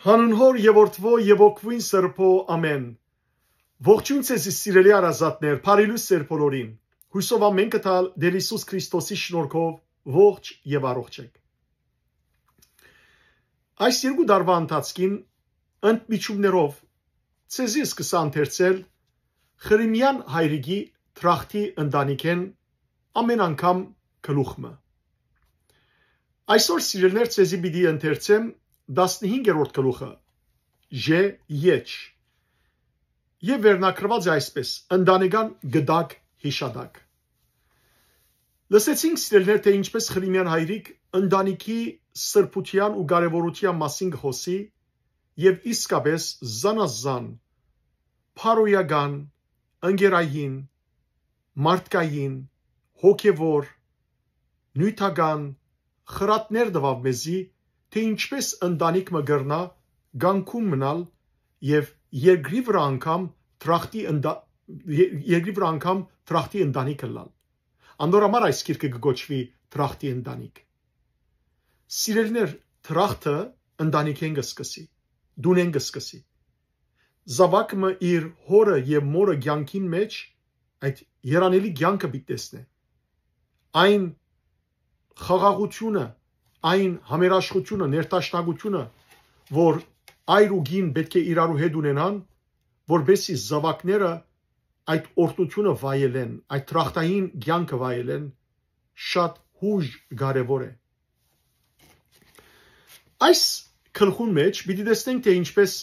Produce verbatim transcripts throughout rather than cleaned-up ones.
Անուն Հօր եւ Որդւոյ եւ Հոգւոյն Սրբոյ, ամէն։ Ողջոյն ձեզի, սիրելի հարազատներ, բարի լոյս ձեր բոլորին։ Յուսով ամէն կը տալ Տէր Յիսուս Քրիստոսի շնորհքով ողջ եւ առողջ էք։ Այս երկու տարուայ ընթացքին ընդմիջումներով ձեզի սկսա ընթերցել Խրիմեան հայրիկի Թրախտի ընտանիքէն ամէն անգամ գլուխ մը։ Այսօր, սիրելիներ, ձեզի պիտի ընթերցեմ տասնհինգերորդ գլուխը, Ժ, Եջ, եւ վերնագրուած է այսպես. «Ընտանեկան գդակ յիշատակ»։ Լսեցինք, սիրելիներ, թէ ինչպես Խրիմեան հայրիկ ընտանիքի սրբութեան ու կարեւորութեան մասին կը խօսի, եւ իսկապէս զանազան, բարոյական, ընկերային, մարդկային, հոգեվոր, նիւթական խրատներ տուաւ մեզի, թէ ինչպես ընտանիք մը կրնայ կանգուն մնալ եւ երկրի վրայ անգամ Թրախտի ընտա-, ե-, երկրի վրայ անգամ Թրախտի ընտանիք ըլլալ։ Անոր համար այս գիրքը կը կոչուի Թրախտի ընտանիք։ Սիրելիներ, Թրախտը ընտանիքէն կը սկսի, տունէն կը սկսի։ Զաւակ մը իր հօրը եւ մօրը կեանքին մէջ այդ երանելի կեանքը պիտի տեսնէ։ Այն խաղաղութիւնը, այն համերաշխութիւնը, ներդաշնակութիւնը, որ այր ու կին պէտք է իրարու հետ ունենան, որպեսզի զաւակները այդ օրհնութիւնը վայելեն, այդ Թրախտային կեանքը վայելեն, շատ յոյժ կարեւոր է։ Այս գլխուն մէջ պիտի տեսնենք, թէ ինչպես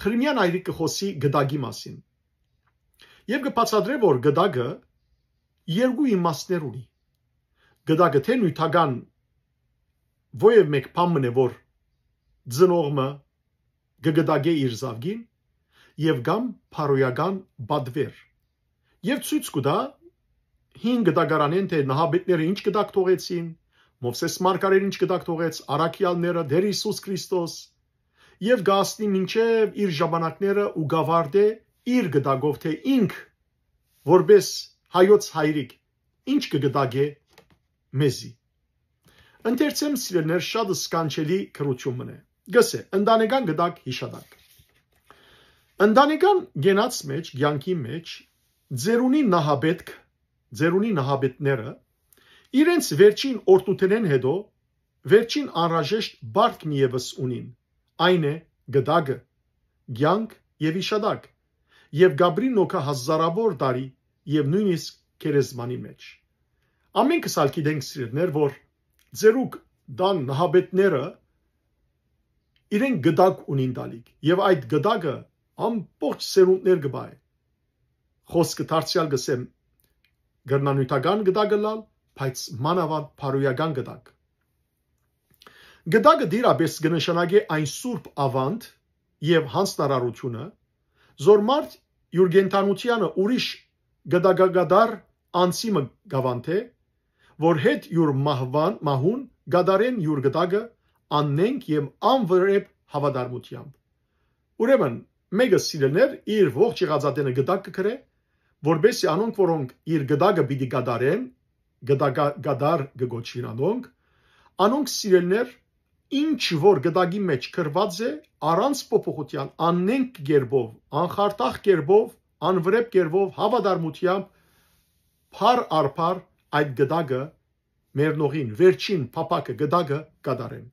Խրիմեան հայրիկ կը խօսի գդակի մասին։ Եւ կը բացատրէ, որ գդակը երկու իմաստներ ունի։ Գդակը թէ նիւթական, որեւէ մէկ բան մըն է, որ ծնող մը կը գդակէ իր զաւկին, եւ կամ բարոյական պատուէր։ Եւ ցոյց կու տայ հին գդակարանէն, թէ նահապետները ինչ գդակ թողեցին, Մովսէս մարգարէն ինչ գդակ թողեց, առաքեալները, Տէր Յիսուս Քրիստոս, եւ կը հասնի մինչեւ իր ժամանակները ու կ'աւարտէ իր գդակով, թէ ինք, որպէս հայոց հայրիկ, ինչ կը գդակէ մեզի։ Ընթերցեմ, սիրելիներ, շատ սքանչելի գրութիւն մըն է։ Գսէ, ընտանեկան գդակ յիշատակ։ Ընտանեկան կենաց մէջ, կեանքի մէջ, ձերունի նահապետք, ձերունի նահապետները իրենց վերջին օրհնութենէն յետոյ վերջին անհրաժեշտ պարտք մի եւս ունին, այն է գդակը, կեանք եւ յիշատակ, եւ կ'ապրին նոքա հազարաւոր տարի եւ նոյնիսկ գերեզմանի մէջ։ Ամէնքս ալ գիտենք, սիրելիներ, որ ձերուկ տան նահապետները իրեն գդակ ունին տալիք, եւ այդ գդակը ամբողջ սերունդներ կը պահէ։ Խօսքը դարձեալ կ'ըսեմ, կրնայ նիւթական գդակ ըլլալ, բայց մանաւանդ բարոյական գդակ։ Գդակը դիրապէս կը նշանակէ այն սուրբ աւանդ եւ յանձնարարութիւնը, զոր մարդ յուր կենդանութեանը ուրիշ գդակակատար անձի մը կ'աւանդէ, որ հետ յուր մահուան, մահուն կատարեն յուր գդակը աննենգ եւ անվրէպ հաւատարմութեամբ։ Ուրեմն, մէկը, սիրելիներ, իր ողջ եղածատենը գդակ կը գրէ, որպեսզի անոնք, որոնք իր գդակը պիտի կատարեն, գդակա-, կատար կը կոչուին անոնք, անոնք, սիրելիներ, ինչ որ գդակի մէջ գրուած է, առանց փոփոխութեան, աննենգ կերպով, անխարդախ կերպով, անվրէպ կերպով, հաւատարմութեամբ, փառ առ փառ այդ գդակը մեռնողին, վերջին փափաքը, գդակը կատարեն։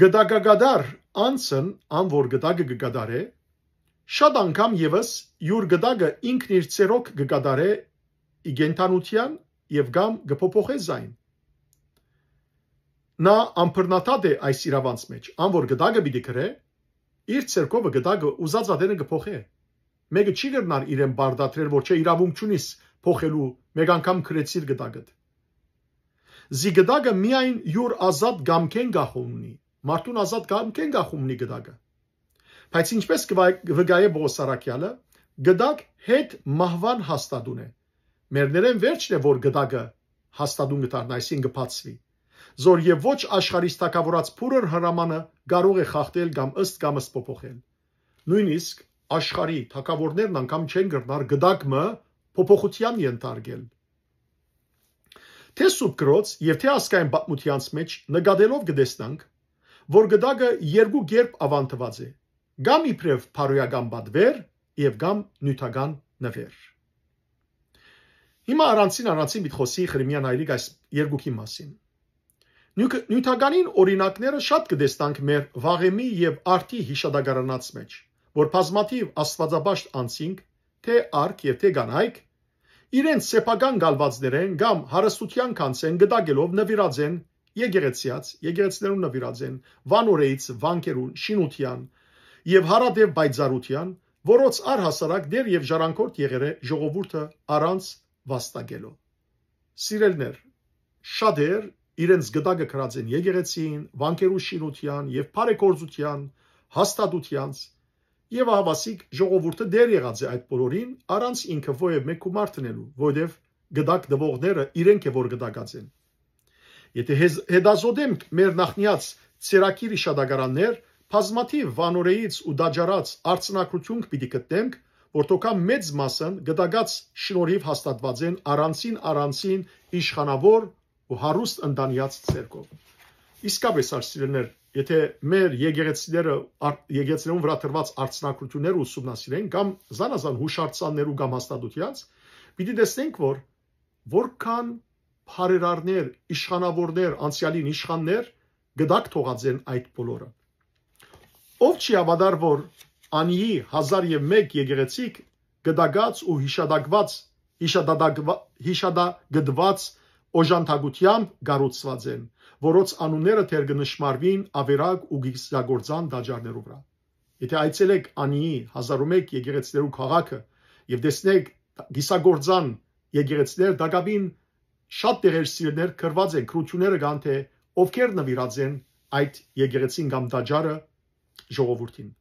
Գդակակատար անձն, ան որ գդակը կը կատարէ, շատ անգամ եւս յուր գդակը ինքն իր ձեռով կը կատարէ ի կենդանութեան եւ կամ կը փոփոխէ զայն։ Նա անբռնադատ է այս իրաւանց մէջ, ան որ գդակը պիտի գրէ, իր ձեռքովը գդակը ուզած ատենը կը փոխէ։ Մէկը չի կրնար իրեն պարտադրել, որ չէ, իրաւունք չունիս փոխելու, մէկ անգամ գրեցիր գդակդ։ Զի գդակը միայն յուր ազատ կամքէն կախ ունի, մարդուն ազատ կամքէն կախ ունի գդակը։ Բայց ինչպես կը վայ-, վկայէ Պողոս առաքեալը, գդակ հետ մահուան հաստատուն է։ Մեռներէն վերջն է, որ գդակը հաստատուն կը դառնայ, այսինքն կը բացուի, զոր եւ ոչ աշխարհիս թագաւորած փուրըր հրամանը կարող է խախտել կամ ըստ կամս փոփոխել։ Նոյնիսկ աշխարհի թագաւորներն անգամ չեն կրնար գդակ մը փոփոխութեան ենթարկել։ Թէ Սուրբ Գրոց եւ թէ ազգային պատմութեանց մէջ նկատելով կը տեսնանք, որ գդակը երկու կերպ աւանդուած է, կամ իբրեւ բարոյական պատուէր եւ կամ նիւթական նուէր։ Հիմա առանցին առանցին պիտի խօսի Խրիմեան Հայրիկ այս երկուքի մասին։ Նիւք-, նիւթականին օրինակները շատ կը տեսնանք մեր վաղեմի եւ արդի յիշատակարանաց մէջ, որ բազմաթիւ աստուածապաշտ անձինք, թէ արք եւ թէ կանայք, իրենց սեփական գալուածներէն կամ հարստութեան գանձէն գտակելով նուիրած են եկեղեցեաց, եկեղեցիներուն նուիրած են վանօրէից վանքերուն շինութեան եւ հարատեւ պայծառութեան, որոց առհասարակ դեռ եւ ժառանգորդ եղեր է ժողովուրդը առանց վաստակելու։ Սիրելներ, շատեր իրենց գտակը գրած են եկեղեցին, վանքերու շինութեան եւ բարեգործութեան, հաստատութեանց, եւ ահավասիկ ժողովուրդը դեռ եղած է այդ բոլորին, առանց ինքը ոեւ մէկ գումար դնելու, որովհետեւ գտակ տուողները իրենք է որ գտակած են։ Եթե հեզ-, հետազոտենք մեր նախնիած ծերակիր իշատակարաններ, բազմաթիւ վանօրէից ու դաջարած արձանագրութիւնք պիտի գտնենք, որ թոքան մեծ մասն գտակած շնորհիվ հաստատված են առանցին առանցին իշխանաւոր ու հարուստ ընտանեաց ցերկով։ Իսկապէս, սիրելիներ, եթե մեր եկեղեցիները, ար-, եկեղեցիներուն վրայ դրուած արձանագրութիւնները ուսումնասիրենք կամ զանազան յուշարձաններու կամ հաստատութեանց, պիտի տեսնենք, որ որքան բարերարներ, իշխանաւորներ, անցեալին իշխաններ գտակ թողած են այդ բոլորը։ Ով չի հաւատար, որ Անիի հազար եւ մէկ եկեղեցիկ գտակած ու յիշատակված, յիշատակվա-, յիշատակգտված օժանդակությամբ կառուցուած են, որոնց անունները դեռ կը նշմարուին ավերակ ու գիզագործան տաճարներու վրայ։ Եթե այցելեք Անիի հազար ու մէկ եկեղեցիներու քաղաքը եւ տեսնեք գիսագործան եկեղեցիներ, տակաւին շատ տեղեր, սիրելիներ, գրված են, գրութիւնները կան, թէ ովքեր նուիրած են այդ եկեղեցին կամ տաճարը ժողովուրդին։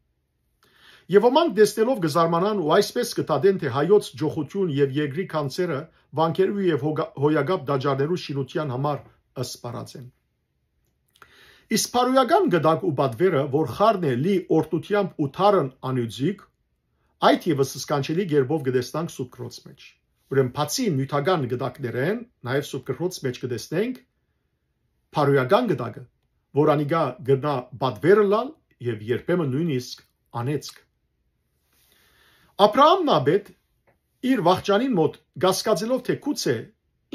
Եւ ոմանք տեսնելով կը զարմանան ու այսպես կը դատեն, թէ հայոց ջոխութիւն եւ երկրի գանձերը վանքերու եւ հոգա-, հոյակապ տաճարներու շինութեան համար սպառած են։ Իսկ բարոյական գտակ ու պատվերը, որ խառն է լի օրհնութեամբ ու դառն անիծիկ, այդ եւս սքանչելի կերպով կը տեսնանք Սուրբ Գրոց մէջ։ Ուրեմն, բացի նիւթական գտակներէն, նաեւ Սուրբ Գրոց մէջ կը տեսնենք բարոյական գտակը, որ անիկա կրնայ պատվեր ըլլալ եւ երբեմն նոյնիսկ անեծք։ Աբրահամ Նաբետ իր վախճանին մօտ կասկածելով, թէ գուցե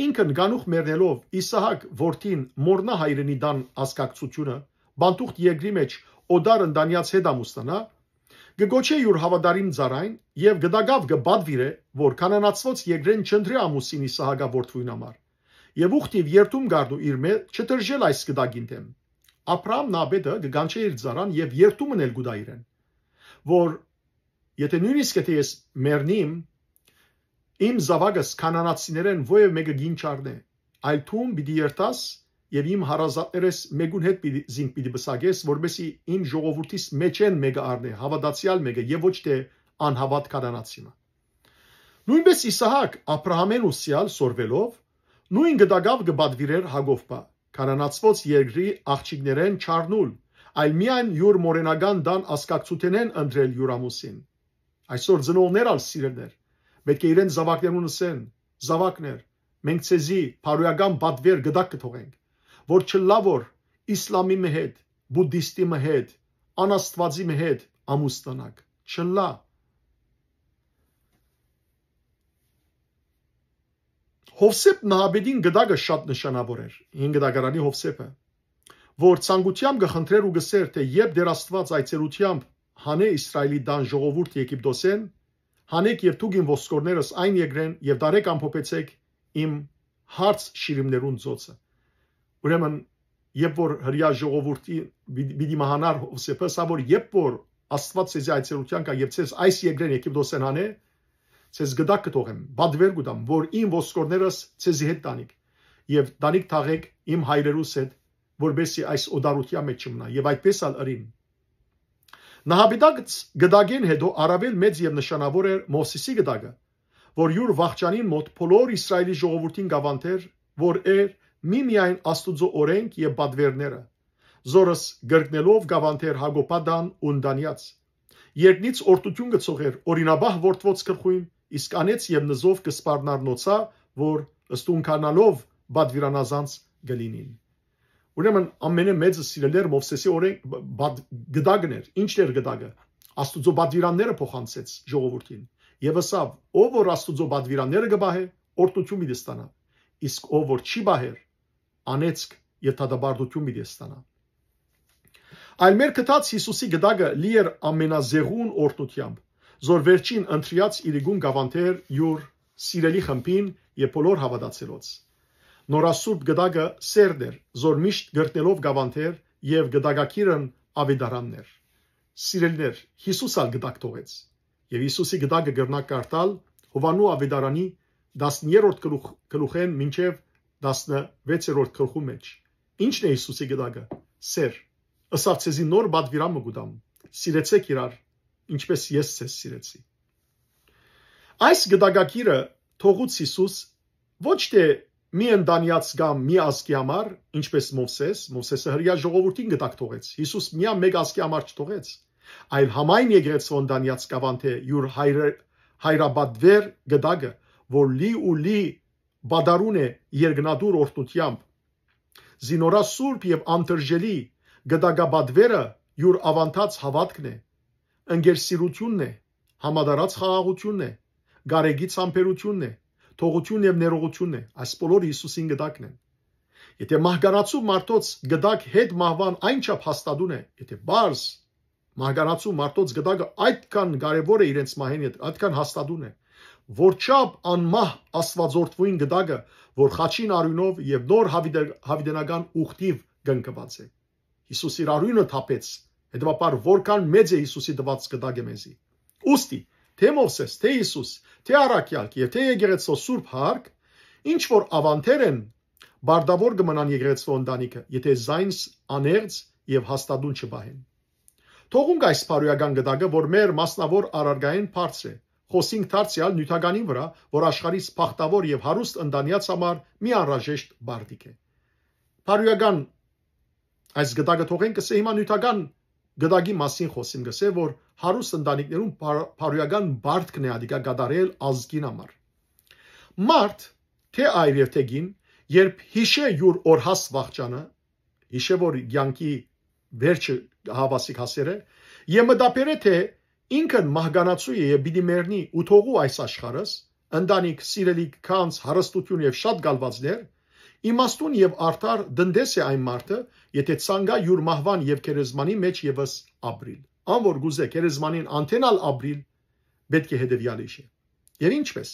ինքն կանուխ մեռնելով Իսահակ որդին մոռնայ հայրենի տան ազգակցութիւնը, բանտուղտ երկրի մէջ օտար ընտանեաց հետ ամուսնանայ, կը կոչէ յուր հաւատարիմ ծառային եւ գտակաւ կը պատուիրէ, որ կանանացուած երկրէն չընտրէ ամուսին Իսահակա որդւոյն համար։ Եւ ուխտիւ երդում կ'առնու իր մէջ չդրժել այս գտակին դէմ։ Աբրահամ Նաբետը կը կանչէ իր ծառան եւ երդում ընել կու տայ իրեն, որ եթե նոյնիսկ եթե ես մեռնիմ, իմ զաւակս կանանացիներէն ոեւ մէկը կին չառնէ, այլ դուն պիտի երթաս եւ իմ հարազատներէս մէկուն հետ պիտի, զինք պիտի պսակես, որպեսզի իմ ժողովուրդիս մէջէն մէկը առնէ, հաւատացեալ մէկը եւ ոչ թէ անհաւատ կանանացի մը։ Նոյնպէս Իսահակ Աբրահամէն ուսեալ սորվելով, նոյն գտակաւ կը պատուիրէր Յակովպա, կանանացուած երկրի աղջիկներէն չառնուլ, այլ միայն յուր մօրենական տան ազգակցութենէն ընտրել յուր ամուսին։ Այսօր ծնողներ ալ, սիրելիներ, պէտք է իրենց զաւակներուն ըսեն. «Զաւակներ, մենք ձեզի բարոյական պատվեր գտակ կը թողենք, որ չլա որ իսլամի մը հետ, բուդդիստի մը հետ, անաստուածի մը հետ ամուսնանաք։ Չլա»։ Յովսէփ նահապետին գտակը շատ նշանաւոր էր, հին գտակարանի Յովսէփը, որ ցանկութեամբ կը խնդրէր ու կ'ըսէր, թէ երբ Տէր Աստուած այցելութեամբ հանէ Իսրայէլի տան ժողովուրդը Եգիպտոսէն, հանէք եւ դուք իմ ոսկորներս այն երկրէն եւ դարեկ ամփոփեցէք իմ հարց շիրիմներուն ծոցը։ Ուրեմն, երբ որ հրեայ ժողովուրդի պի-, պիտի մահանար Յովսէփը, սա որ երբ որ Աստուած ձեզի այցելութեան կայ եւ ձեզ այս երկրէն Եգիպտոսէն հանէ, ձեզ գտակ կը թողեմ, պատվեր կու տամ, որ իմ ոսկորներս ձեզի հետ տանիք եւ տանիք թաղէք իմ հայրերուս հետ, որպեսզի այս օտարութեան մէջ չմնայ։ Եւ այդպես ալ ըրին։ Նահապետակց գտակէն հետո առաւել մեծ եւ նշանաւոր էր Մովսէսի գտակը, որ յուր վախճանին մօտ բոլոր Իսրայէլի ժողովուրդին կ'աւանդէր, որ էր միմիայն Աստուծոյ օրէնք եւ պատվերները, զորս կրկնելով կ'աւանդէր Յակոբա տան ու ընտանեաց։ Երկնից օրհնութիւն կը ցողէր օրինապահ որդւոց գլխոյն, իսկ անեծ եւ նզով կը սպառնար նոցա, որ ստունգանալով պատուիրանազանց կը լինին։ Ուրեմն ամենէ մեծը, սիրելիներ, Մովսէսի օրէն, բ-, բադ-, գդակն էր։ Ի՞նչն էր գդակը։ Աստուծոյ պատուիրանները փոխանցեց ժողովուրդին։ Եւ ըսաւ. «Ով որ Աստուծոյ պատուիրանները կը պահէ, օրհնութիւն պիտի ստանայ, իսկ ով որ չի պահեր, անէծք եւ դատապարտութիւն պիտի ստանայ»։ Այլ մեր գտած Յիսուսի գդակը լի էր ամենազեղուն օրհնութեամբ, զոր վերջին ընտրեալը իրիկուն կ'աւանդէր յոյ սիրելի խմբին եւ բոլոր հաւատացեալոց։ Նորասուրբ գդակը սէրն էր, զոր միշտ կրկնելով կ'աւանդէր, եւ գդակագիրն աւետարանն էր։ Սիրելիներ, Յիսուս ալ գդակ թողեց։ Եւ Յիսուսի գդակը կրնայ կարդալ Յովհաննէս աւետարանի տասներորդ գլուխ-, գլուխէն մինչեւ տասնվեցերորդ գլխու մէջ։ Ի՞նչն է Յիսուսի գդակը։ Սէր։ Ըսաւ. «Ձեզի նոր պատուիրան մը կու տամ. սիրեցէք իրար, ինչպէս ես ձեզ սիրեցի»։ Այս գդակագիրը թողուց Յիսուս ոչ թէ մի ընտանեաց կամ մի ազգի համար, ինչպէս Մովսէս, Մովսէսը հրեայ ժողովուրդին գդակ թողեց, Յիսուս միայն մէկ ազգի համար չթողեց, այլ համայն եկեղեցւոյ ընտանեաց կ'աւանդէ յոյ հայրը-, հայրապատուեր գդակը, որ լի ու լի պատառուն է երկնատուր օրհնութեամբ։ Զինորասուրբ եւ անտրժելի գդակապատուերը յոյ աւանդած հաւատքն է, ընկերսիրութիւնն է, համատարած խաղաղութիւնն է, կարեկից համբերութիւնն է, թողութիւնն եւ ներողութիւնն է, այս բոլորը Յիսուսին գդակն են։ Եթէ մահկանացու մարդոց գդակ հետ մահուան այնչափ հաստատուն է, եթէ պարզ մահկանացու մարդոց գդակը այդքան կարեւոր է իրենց մահէն ետք, այդքան հաստատուն է, որչափ անմահ Աստուածորդուհին գդակը, որ խաչին արիւնով եւ նոր յաւիտե-, յաւիտենական ուխտիւ կնքուած է։ Յիսուս իր արիւնը թափեց, հետեւաբար որքան մեծ է Յիսուսի տուած գդակը մեզի։ Ուստի, թէ Մովսէս, թէ Յիսուս, թէ առաքեալք եւ թէ եկեղեցւոյ սուրբ յարք, ինչ որ աւանդեր են, պարտաւոր կը մնան եկեղեցւոյ ընտանիքը, եթէ զայն անեղծ եւ հաստատուն չպահեն։ Թողունք այս բարոյական գդակը, որ մեր մասնաւոր առարկայէն բարձր է, խօսինք դարձեալ նիւթականին վրայ, որ աշխարհիս բախտաւոր եւ հարուստ ընտանեաց համար մի անհրաժեշտ պարտիկ է։ Բարոյական այս գդակը թողենք, կսէ, հիմա նիւթական գդակի մասին խօսիմ, կսէ, որ հարուստ ընտանիքներուն բար-, բարոյական պարտքն է ատիկա կատարել ազգին համար։ Մարդ, թէ այր եւ թէ կին, երբ յիշէ յոյ օրհաս վախճանը, յիշէ, որ կեանքի վերջը հաւասիկ հասեր է, եւ մտաբերէ, թէ ինքն մահկանացու է եւ պիտի մեռնի ու թողու այս աշխարհս, ընտանիք, սիրելիք, գանձ, հարստութիւն եւ շատ կալուածներ, իմաստուն եւ արդար տնտես է այն մարդը, եթէ ցանկայ յոյ մահուան եւ գերեզմանի մէջ եւս ապրիլ։ Ան որ կ'ուզէ գերեզմանին անդենալ ապրիլ, պէտք է հետեւեալը յիշէ։ Եւ ինչպէս։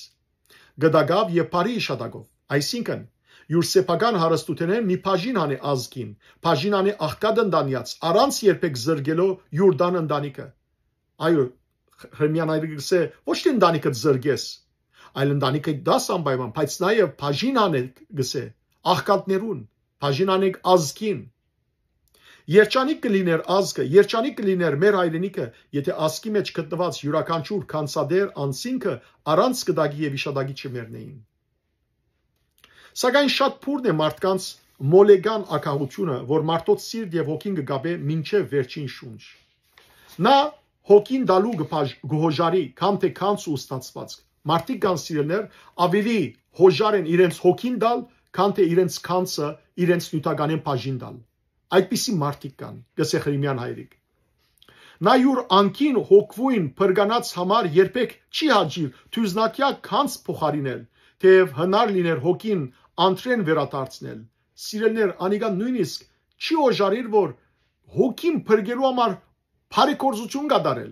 Գդակաւ եւ բարի իշատակով, այսինքն, յոյ սեփական հարստութենէն մի բաժին հանէ ազգին, բաժին հանէ աղքատ ընտանեաց, առանց երբեք զրկելով յոյ տան ընտանիքը։ Այո, Հրմեան այր կսէ, ոչ թէ ընտանիքդ զրկես, այլ ընտանիքը դաս անպայման, բայց նաեւ բաժին անեք, կսէ, աղքատներուն, բաժին անեք ազգին։ Երջանիկ կը լիներ ազգը, երջանիկ կը լիներ մեր հայրենիքը, եթէ ազգի մէջ գտնուած յուրաքանչիւր գանձատեր անձինքը առանց գդակի եւ իշատակի չմեռնէին։ Սակայն շատ բուռն է մարդկանց մոլեգան ակահությունը, որ մարդոց սիրտ եւ հոգին կը կապէ մինչեւ վերջին շունչ։ Նա հոգին տալու կը բաժ-, կը հոժարի, քան թէ գանձ ու ստացուածք։ Մարդիկ կան, սիրելիներ, աւելի հոժար են իրենց հոգին տալ, քան թէ իրենց գանձը իրենց նիւթականէն բաժին տալ։ Այդպիսի մարդիկ կան, կսէ Հրմեան հայրիկ։ Նա յոյ անկին հոգւոյն փրկանաց համար երբեք չի հաճիր դիւզնակեայ գանձ փոխարինել, թէեւ հնար լիներ հոգին անտրէն վերադարձնել։ Սիրելիներ, անիկա նոյնիսկ չի օժարիր, որ հոգին փրկելու համար բարեգործութիւն կատարել։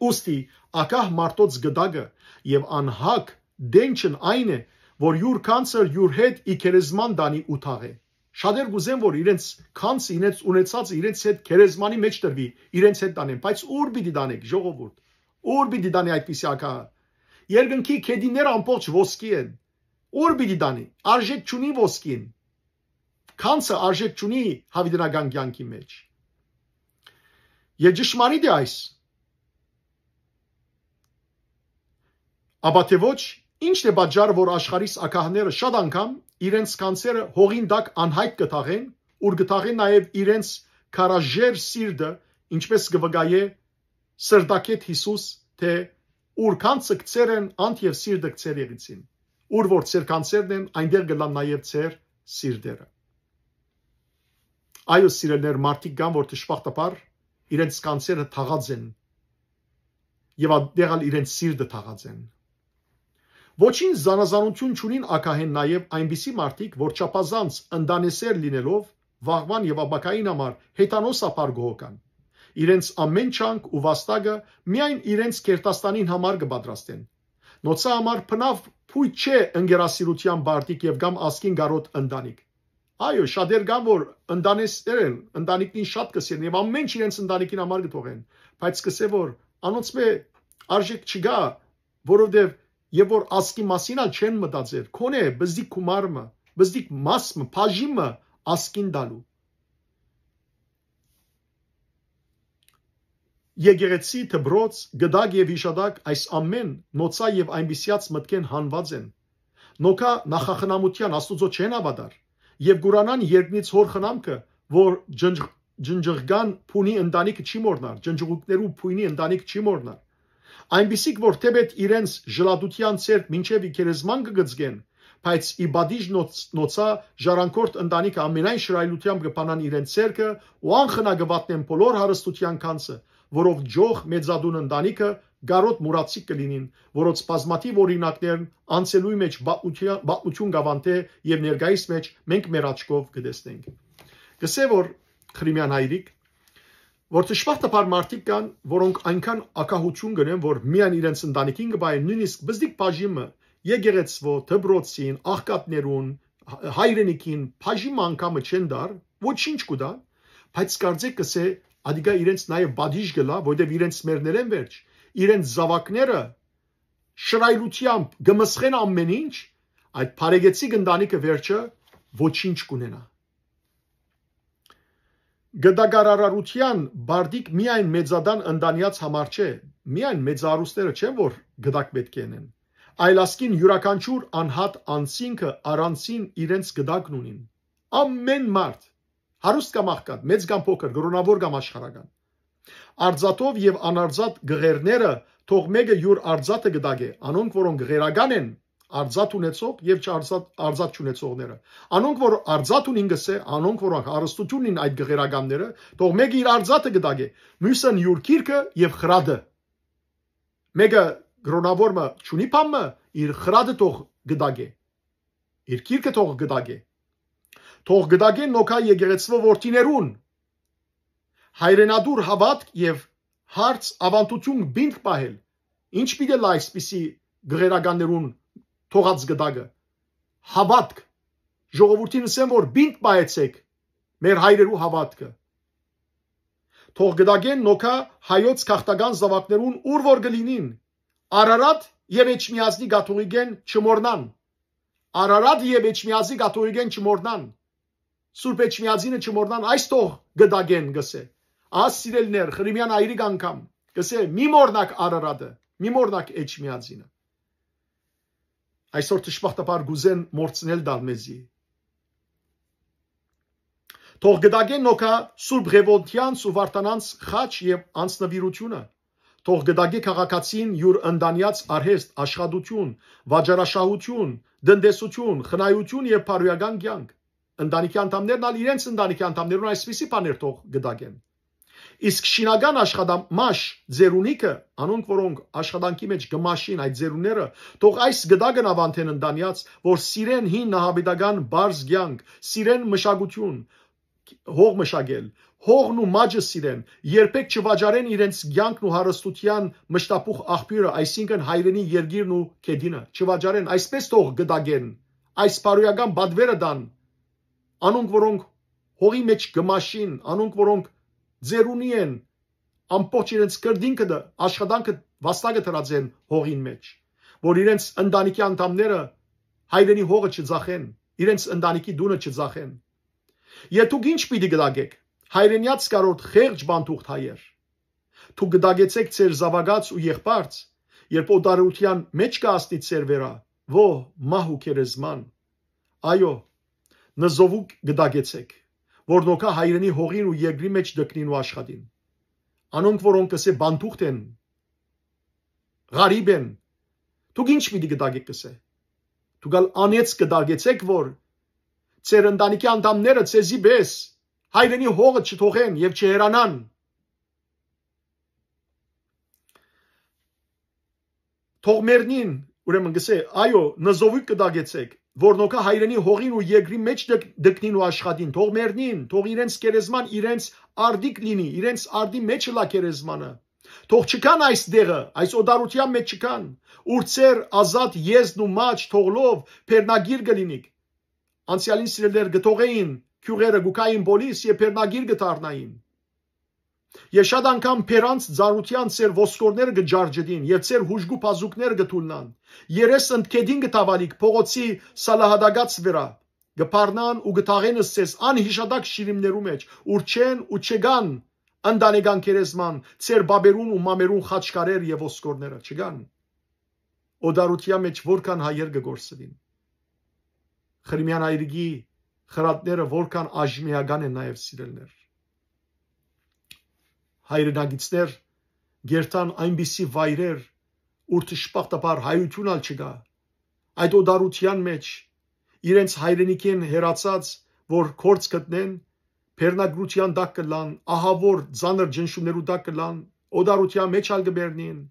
Ուստի ակահ մարդոց գդակը եւ անհագ դենչն այն է, որ յուր գանձը յուր հետ ի գերեզման տանի ու թաղէ։ Շատեր կուզեն, որ իրենց գանձը, իրենց ունեցածը իրենց հետ գերեզմանի մէջ տրուի, իրենց հետ տանեն, բայց ո՞ւր պիտի տանեք, ժողովուրդ։ Ո՞ւր պիտի տանի այդպիսի ակահը։ Երկնքի գետինները ամբողջ ոսկի են։ Ո՞ւր պիտի տանի։ Արժէք չունի ոսկին։ Գանձը արժէք չունի յաւիտենական կեանքի մէջ։ Եւ ճշմարիտ է այս։ Ապա թէ ոչ, ի՞նչն է պատճառը, որ աշխարհիս ակահները շատ անգամ իրենց գանձերը հողին տակ անյայտ կը թաղեն, ուր կը թաղեն նաեւ իրենց քարաժեր սիրտը, ինչպես կը վկայէ սրտագէտ Յիսուս, թէ «Ուր գանձը գցեր են, անդ եւ սիրտը գցեր եղիցին»։ Ուր որ ձեր գանձերն են, այնտեղ կ'ըլլան նաեւ ձեր սիրտերը։ Այո, սիրելիներ, մարդիկ կան, որ դժբախտաբար իրենց կանցերը թաղած են եւ այդտեղ ալ իրենց սիրտը թաղած են։ Ոչինչ զանազանութիւն չունին ակահէն նաեւ այնպիսի մարդիկ, որ չափազանց ընտանեսեր լինելով, վաղուան եւ ապագային համար հեթանոսաբար կը հոգան։ Իրենց ամէն չանք ու վաստակը միայն իրենց կերտաստանին համար կը պատրաստեն։ Նոցա համար բնաւ փոյթ չէ ընկերասիրութեան պարտիկ եւ կամ ազգին կարօտ ընտանիք։ Այո, շատեր կան, որ ընտանեսներ են, ընտանիքին շատ կը սիրեն եւ ամէն ինչ իրենց ընտանիքին համար կը թողեն, բայց կսե որ անոնցմէ արժեք չկայ, որովհետեւ եւ որ ազգի մասին ալ չեն մտածեր, քոնէ բզդիկ գումար մը, բզդիկ մաս մը, բաժին մը ազգին տալու։ Եկեղեցի, դպրոց, գդակ եւ յիշատակ, այս ամէն նոցա եւ այնպիսեաց մտքէն հանուած են։ Նոքա նախախնամութեան Աստուծոյ չեն հաւատար եւ կ'ուրանան երկնից հոր խնամքը, որ ջնջ-, ջնջղկան փունի ընտանիքը չի մոռնար, ջնջղուկներու փույնի ընտանիքը չի մոռնար։ Այնպիսիք որ թէպէտ իրենց ժլատութեան ցերկ մինչեւ ի գերեզման կը գծկեն, բայց ի պատիժ նոց-, նոցա ժառանգորդ ընտանիքը ամենայն շռայլութեամբ կը բանան իրենց ցերկը ու անխնա կը վատնեն բոլոր հարստութեան գանձը, որով ջող մեծադուն ընտանիքը կարօտ մուրացիկ կը լինին, որոնց բազմաթիւ օրինակներն անցելոյ մէջ պատմութիա-, պատմութիւն կ'աւանդէ եւ ներկայիս մէջ մենք մեր աչքով կը տեսնենք։ Կսե որ Խրիմեան հայրիկ, որ դժբախտաբար մարդիկ կան, որոնք այնքան ակահութիւն կ'ունեն, որ միայն իրենց ընտանիքին կը պահեն, նոյնիսկ բզդիկ բաժին մը, եկեղեցւոյ, դպրոցին, աղքատներուն, հայրենիքին, բաժին մը անգամը չեն տար, ոչինչ կու տան, բայց կարծեք կսե, ադիկա իրենց նաեւ պատիժ կ'ըլլայ, որովհետեւ իրենց մեռներէն վերջ, իրենց զաւակները շռայլութեամբ կը մսխեն ամէն ինչ, այդ բարեկեցիկ ընտանիքը վերջը ոչինչ կ'ունենայ։ Գտակարարարութեան պարտիկ միայն մեծատան ընտանեաց համար չէ, միայն մեծարուստները չեն, որ գտակ պէտք է ընեն, այլ ասկին իւրաքանչիւր անհատ անձինքը առանձին իրենց գտակն ունին։ Ամէն մարդ, հարուստ կամ աղքատ, մեծ կամ փոքր, կրօնաւոր կամ աշխարհական, արծաթով եւ անարծաթ գղերները, թող մէկը իւր արծաթը գտակէ, անոնք, որոնք գղերական են, արծաթ ունեցող եւ չարծաթ, արծաթ չունեցողները։ Անոնք, որ արծաթ ունին, կսե, անոնք, որ հարստություն ունին այդ գղերականները, թող մէկը իր արծաթը գտակէ, միւսն իւր գիրքը եւ խրատը։ Մէկը կրօնաւոր մը չունի բան մը, իր խրատը թող գտակէ, իր գիրքը թող գտակէ։ Թող գտակեն նոքա եկեղեցւոյ որդիներուն հայրենադուր հաւատք եւ հարց աւանդութիւն պինդ պահել։ Ինչ պիտի լա այսպիսի գղերականներուն թողած գտակը։ Հաւատք։ Ժողովուրդին ըսեն, որ պինդ պահեցեք մեր հայրերու հաւատքը։ Թող գտակեն նոքա հայոց քաղաքական զաւակներուն ուր որ կը լինին, Արարատ եւ Էջմիածնի կաթողիկէն չմոռնան։ Արարատ եւ Էջմիածնի կաթողիկէն չմոռնան։ Սուրբ Էջմիածինը չմոռնան, այս թող գտակեն, կսե։ Աս սիրելիներ, Խրիմեան այրիկ անգամ, կսե, մի մոռնաք Արարատը, մի մոռնաք Էջմիածինը։ Այսօր դժբախտաբար կուզեն մորցնել տալ մեզի։ Թող գտակեն նոքա Սուրբ Ղևոնդեանց ու Վարդանանց խաչ եւ անձնվիրությունը։ Թող գտակի քաղաքացին իւր ընտանեաց արհեստ, աշխատություն, վաճառաշահություն, տնտեսություն, խնայություն եւ բարոյական կեանք։ Ընտանիքի անդամներն ալ իրենց ընտանիքի անդամներուն այսպիսի բաներ թող գտակեն։ Իսկ շինական աշխատամաշ ձերունիքը, անոնք, որոնք աշխատանքի մեջ կը մաշին այդ ձերունները, թող այս գտակն աւանդեն ընտանեաց, որ սիրեն հին նահապետական պարզ կեանք, սիրեն մշակություն, հող մշակել, հողն ու մաճը սիրեն, երբեք չվաճառեն իրենց կեանքն ու հարստության մշտապուխ աղբիւրը, այսինքն հայրենի երկիրն ու գետինը, չվաճառեն, այսպես թող գտակեն, այս բարոյական պատվերը տան, անոնք, որոնք հողի մեջ կը մաշին, անոնք, որոնք ձերունի են, ամբողջ իրենց կրտինքը, աշխատանքը, վաստակը դրած են հողին մեջ, որ իրենց ընտանիքի անդամները հայրենի հողը չձախեն, իրենց ընտանիքի տունը չձախեն։ Եթ դուք ինչ պիտի գտակեք, հայրենյաց կարորդ խեղճ բանտուղթ հայեր։ Դուք գտակեցեք ձեր զաւակաց ու եղբարց, երբ օտարութեան մեջ կը հասնի ձեր վերա, ո, մահ ու գերեզման։ Այո, նզովուկ գտակեցեք, որ նոքա հայրենի հողին ու երկրի մեջ դկնին ու աշխատին։ Անոնք, որոնք կսե բանտուղթ են, ղարիբ են, դուք ինչ պիտի գտակեք, կսե։ Դուք ալ անեց գտակեցեք, որ ձեր ընտանիքի անդամները ձեզի պես հայրենի հողը չթողեն եւ չհեռանան։ Թող մեռնին, ուրեմն կսէ, այո, նզովիկ կը դագեցեք, որ նոքա հայրենի հողին ու երկրի մեջ դկ-, դկնին ու աշխատին, թող մեռնին, թող իրենց գերեզման իրենց արդիկ լինի, իրենց արդի մեջ ըլլայ գերեզմանը։ Թող չգան այս դեղը, այս օտարութեան մեջ չգան, ուր ձեր ազատ եզն ու մաջ թողլով բեռնագիր կը լինիք։ Անցեալին սիրելիներ կը թողէին գիւղերը, կու գային պոլիս եւ բեռնագիր կը դառնային։ Եւ շատ անգամ բերանց ծանրութեան ձեր ոսկորները կը ջարջտին եւ ձեր հուժկու բազուկները կը թուլնան։ Երես ընդգետին կը թաւալիք փողոցի սալահատակաց վրայ, կը փառնան ու կը թաղեն ըսես անհիշատակ շիրիմներու մեջ, ուր չեն ու չկան ընտանեկան գերեզման, ձեր բաբերուն ու մամերուն խաչքարեր եւ ոսկորները չկան։ Օտարութեան մեջ որքան հայեր կը կորսուին։ Խրիմեան հայրիկի խրատները որքան աժմիական են նաեւ, սիրելիներ։ Հայրենակիցներ կերթան այնպիսի վայրեր, ուր դժբախտաբար հայութիւն ալ չկայ։ Այդ օտարութեան մեջ իրենց հայրենիքէն հեռացած, որ կորս գտնեն, բեռնագրութեան տակ կ'ըլլան, ահաւոր ծանր ճնշումներու տակ կ'ըլլան, օտարութեան մեջ ալ կը բեռնին,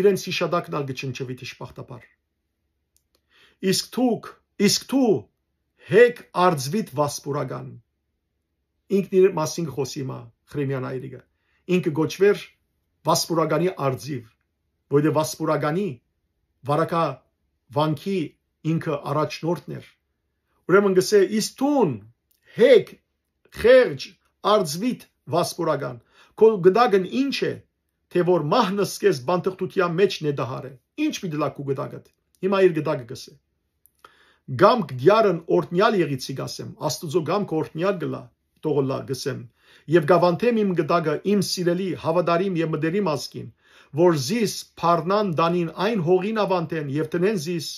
իրենց յիշատակն ալ կը չնչուի դժբախտաբար։ Իսկ դուք, իսկ դու հեկ արծուիդ վասպուրական։ Ինքն իր մասին կը խօսի հիմա Խրիմեան հայրիկը։ Ինքը կոչուէր վասպուրականի արծիվ, որովհետեւ վասպուրականի վարակա վանքի ինքը առաջնորդն էր։ Ուրեմն կսէ, իսկ դուն հեկ խեղճ արծվիդ վասպուրական, քո գդակն ինչ է, թէ որ մահն ըսկես բանտխտութեան մեջ նետահար է։ Ինչ պիտի լա քու գդակդ։ Հիմա իր գդակը կսէ։ Կամք դիարն օրհնյալ եղիցի կ'ասեմ, Աստուծոյ կամքը օրհնյալ կ'ըլլայ, թող ըլլայ, կ'ըսեմ, եւ կ'աւանդեմ իմ գդակը իմ սիրելի, հաւատարիմ եւ մտերիմ ազգին, որ զիս փառնան տանին այն հողին աւանդեն եւ տնեն զիս,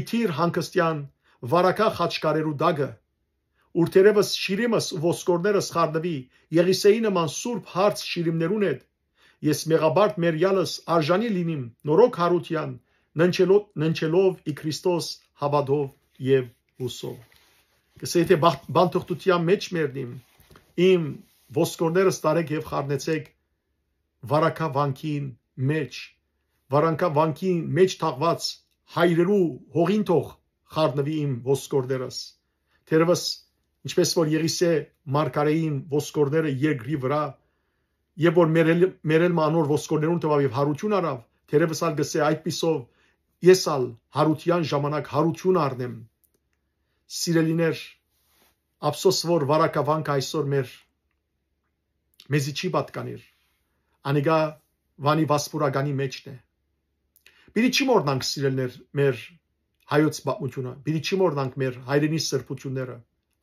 իթիր հանգստեան վարակայ խաչքարերու տակը, ուր թերեւս շիրիմս ու ոսկորներս խառնուի Եղիսէի նման սուրբ հարց շիրիմներուն հետ, ես մեղաբարդ մերյալս արժանի լինիմ նորոգ յարութեան, ննջելով, ննջելով ի Քրիստոս հաւատով եւ յուսով։ Կսէի թէ բախ-, բանտխտութեան մեջ մեռնիմ, իմ ոսկորներս տարեք եւ խառնեցեք վարակա վանքին մեջ, վարանքա վանքին մեջ թաղուած հայրերու հողին թող խառնուի իմ ոսկորներս։ Թերևս, ինչպես որ Եղիսէ մարգարէին ոսկորները երկրի վրայ, եւ որ մերել, մերել մը անոր ոսկորներուն տուաւ եւ յարութիւն առաւ, թերևս ալ կսէ այդպիսով, ես ալ յարութեան ժամանակ յարութիւն առնեմ։ Սիրելիներ, ափսոս որ վարակավանքը այսօր մեր, մեզի չի պատկանիր։ Անիկա Վանի վասպուրականի մեջն է։ Պիտի չի մոռնանք, սիրելիներ, մեր հայոց պատմութիւնը, պիտի չի մոռնանք մեր հայրենի սրբութիւնները,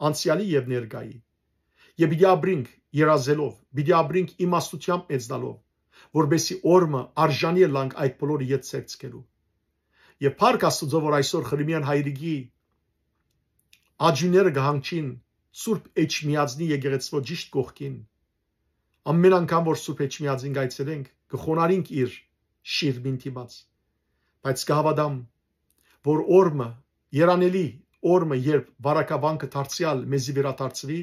անցեալի եւ ներկայի։ Եւ պիտի ապրինք երազելով, պիտի ապրինք իմաստութեամբ մեծնալով, որպեսզի օր մը արժանի ըլլանք այդ բոլորը ետ սերծքելու։ Եւ փառք Աստուծոյ, որ այսօր Խրիմեան հայրիկի աջիները կը հանգչին Սուրբ Էջմիածնի եկեղեցւոյ ճիշդ կողքին։ Ամեն անգամ որ Սուրբ Էջմիածին կայցելենք, կը խոնարհինք իր շիրմին դիմաց։ Բայց կը հաւատամ, որ օր մը, երանելի օր մը, երբ վարակավանքը դարձեալ մեզի վերադարձուի,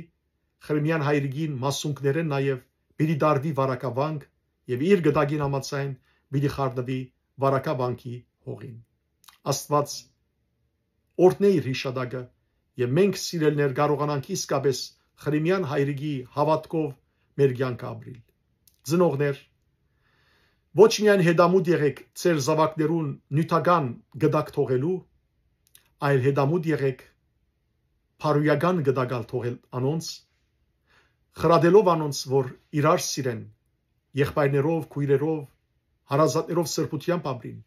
Խրիմեան հայրիկին մասունքներէն նաեւ պիտի տարուի վարակավանք եւ իր գդակին համաձայն պիտի խառնուի վարակավանքի հողին։ Աստուած օրհնէ իր յիշատակը եւ մենք, սիրելիներ, կարողանանք իսկապես Խրիմեան հայրիկի հաւատքով մեր կյանքը ապրիլ։ Ծնողներ, ոչ միայն հետամուտ եղեք ձեր զաւակներուն նիւթական գդակ թողելու, այլ հետամուտ եղեք բարոյական գդակ ալ թողել անոնց, խրատելով անոնց, որ իրար սիրեն, եղբայրներով, քոյրերով, հարազատներով սրբութեամբ ապրին,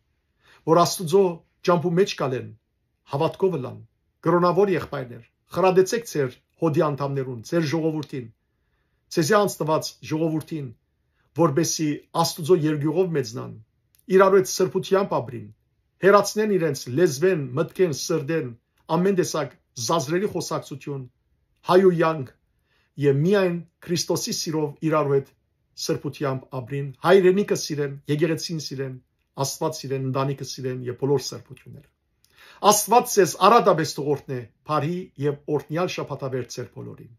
որ Աստուծոյ ճամբու մեջ կալեն, հաւատքով ըլլան, կրօնաւոր եղբայրներ, խրատեցեք ձեր հօդի անդամներուն, ձեր ժողովուրդին, ձեզի անձնուած ժողովուրդին, որպեսզի Աստուծոյ երկիւղով մեծնան, իրարու հետ սրբութեամբ ապրին, հեռացնեն իրենց լեզուէն, մտքէն, սրտէն ամեն տեսակ զազրելի խոսակցութիւն, հայոյանք եւ միայն Քրիստոսի սիրով իրարու հետ սրբութեամբ ապրին, հայրենիքը սիրեն, եկեղեցին սիրեն, Աստուած սիրեն, ընտանիքը սիրեն եւ բոլոր սրբութիւնները։ Աստուած ձեզ առատապէս թող օրհնէ, բարի եւ օրհնեալ շաբաթավերջ ձեր բոլորին։